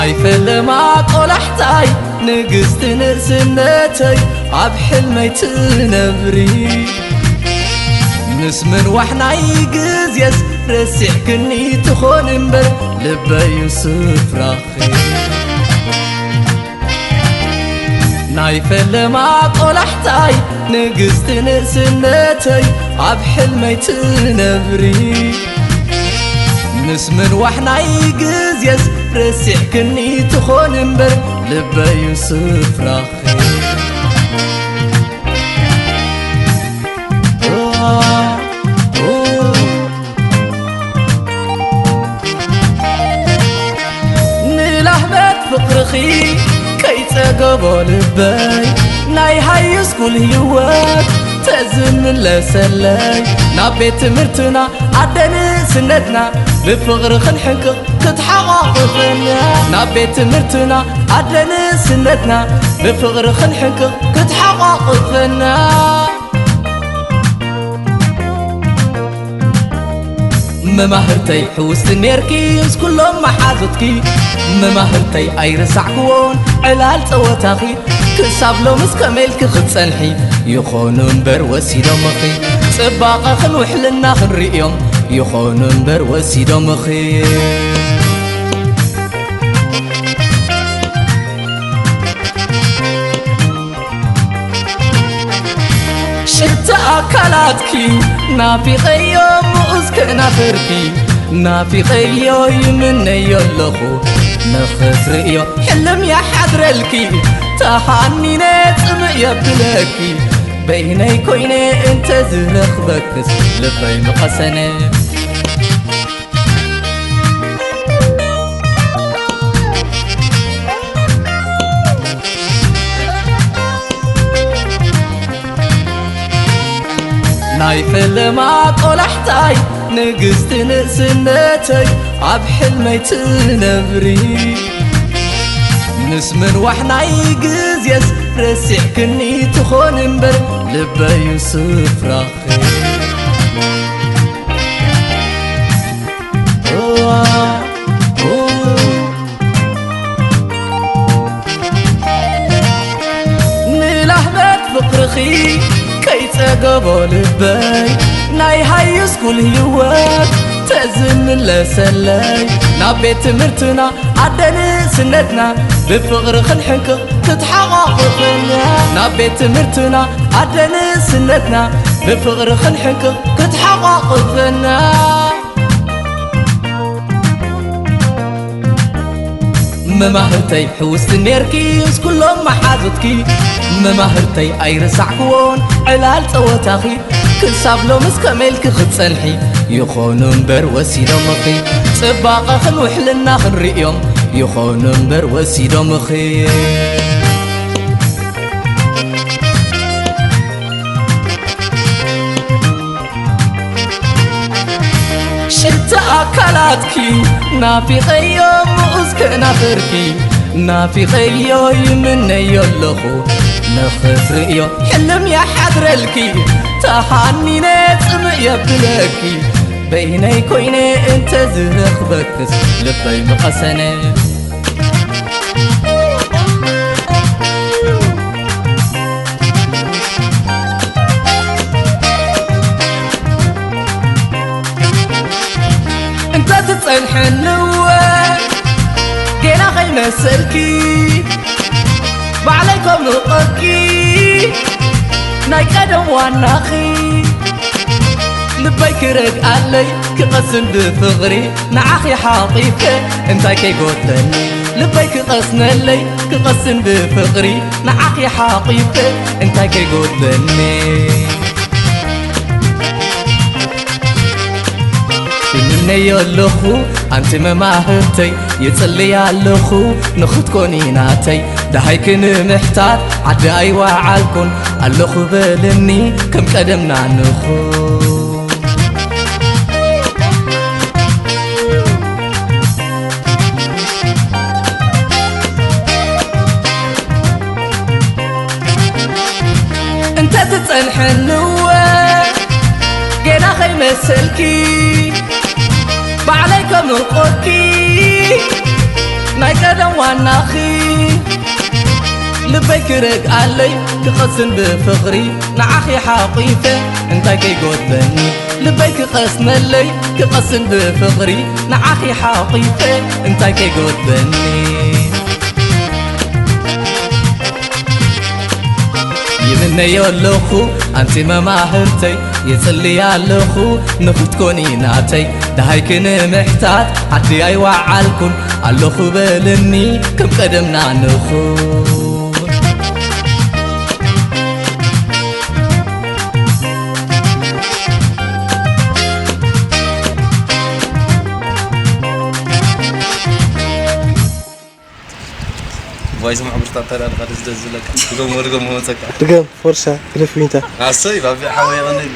ኣይፈለማ ቆላሕታይ ንግስቲ ንእስነተይ ኣብ ሕልመይ ትነብሪ። ምስ ምንዋሕ ናይ ግዜስ ረሲዕክኒ ትኾን እምበር ልበዩ ስፍራኺ። ናይ ፈለማ ቆላሕታይ ንግስቲ ንእስነተይ ኣብ ሕልመይ ትነብሪ። ምስ ምንዋሕ ናይ ግዜስ ረሲዕክኒ ትኾን እምበር ልበዩ ስፍራኺ። ንላህበት ፍቕርኺ ከይጸገቦ ልበይ ናይ ሃይስኩል ህይወት ተዝምለሰለይ ናብ ቤት ትምህርትና ዓደ ንእስነትና ብፍቕሪ ክንሕንቅቕ ክትሓቋቑፈና ናብ ቤት ትምህርትና ዓደ ንእስነትና ብፍቕሪ ክንሕንቅቕ ክትሓቋቑፈና። መማህርተይ ሕውስቲ ኔርኪ ምስ ኩሎም መሓዙትኪ። መማህርተይ ኣይረሳዕክዎን ዕላል ጸወታኺ። ክሳብ ሎምስ ከመይ ኢልኪ ክትጸንሒ? ይኾኑ እምበር ወሲዶምኺ። ጽባቐኽን ውሕልናኽን ርእዮም ይኾኑ እምበር ወሲዶምኺ። ሽታ ኣካላትኪ ናፊቐዮ ምኡዝ ከናፍርኪ ናፊቐዮ ይምነዮ ኣለኹ ንኽትርእዮ ሕልም ይሓድረልኪ ተሃኒነ ጽምእ የብለኪ በይነይ ኮይነ እንተ ዝረኽበክስ ልበይ ምቐሰነ። ናይ ፈለማ ቆላሕታይ ንግስቲ ንእስነተይ ኣብ ሕልመይ ትነብሪ ምስ ምንዋሕ ናይ ግዜስ ረሲዕክኒ ትኾን እምበር ልበዩ ስፍራኺ። ንላህበት ፍቕርኺ ከይጸገቦ ልበይ ናይ ሃይስኩል ህይወት ተዝምለሰለይ ናብ ቤት ትምህርትና ዓደ ንእስነትና ብፍቕሪ ክንሕንቅቕ ክትሓቋቑፍና ናብ ቤት ትምህርትና ዓደ ንእስነትና ብፍቕሪ ክንሕንቅቕ ክትሓቋቑፍና። መማህርተይ ሕውስቲ ኔርኪ ምስ ኩሎም መሓዙትኪ መማህርተይ ኣይረሳዕክዎን ዕላል ጸወታኺ ክሳብ ሎምስ ከመይ ኢልኪ ክትጸንሒ ይኾኑ እምበር ወሲዶምኺ ጽባቐኽን ውሕልናኽን ርእዮም ይኾኑ እምበር ወሲዶምኺ። ሽታ ኣካላትኪ ናፊቐዮ ምኡዝ ከናፍርኪ ናፊቐዮ ይምነዮ ኣለኹ ንኽትርእዮ ሕልም ይሓድረልኪ ተሃኒነ ጽምእ የብለኪ በይነይ ኮይነ እንተ ዝረኽበክስ ልበይ ምቐሰነ። እንተ ትጸንሐንወ ጌና ከይመሰልኪ ባዕለይ ከምቐኪ ናይ ቀደም ዋናኺ ልበይ ክረግኣለይ ክቐስን ብፍቕሪ ንዓኺ ሓቒፈ እንታይ ከይጎድለኒ ልበይ ክቐስነለይ ክቐስን ብፍቕሪ ንዓኺ ሓቒፈ እንታይ ከይጎድለኒ። ይምነዮ ኣለኹ ኣንቲ መማህርተይ ይጽልይ ኣለኹ ንኽትኮኒ ናተይ ደሃይኪ ንምሕታት ዓዲ ኣይወዓልኩን ኣለኹ በልኒ ከም ቀደምና ንኹን። እንተ ትጸንሐንወ ጌና ከይመሰልኪ ባዕለይ ከምቆኪ ናይ ቀደም ዋናኺ ልበይ ክረግኣለይ ክቐስን ብፍቕሪ ንዓኺ ሓቒፈ እንታይ ከይጎድለኒ ልበይ ክቐስነለይ ክቐስን ብፍቕሪ ንዓኺ ሓቒፈ እንታይ ከይጎድለኒ ይምነዮ ኣለኹ ኣንቲ መማህርተይ ይጽልይ ኣለኹ ንኽትኮኒ ናተይ ደሃይኪ ንምሕታት ዓዲ ኣይወዓልኩን ኣለኹ በልኒ ከም ቀደምና ንኹን ቫይዞም ዕብርታት ተዳልኻ ደስ ደስ ዝለካ ድገሞ ድገሞ መፀካ ድገም ፎርሳ ግደፍ ዊንታ ኣሰይ ባቢ ሓወይ ቀነይ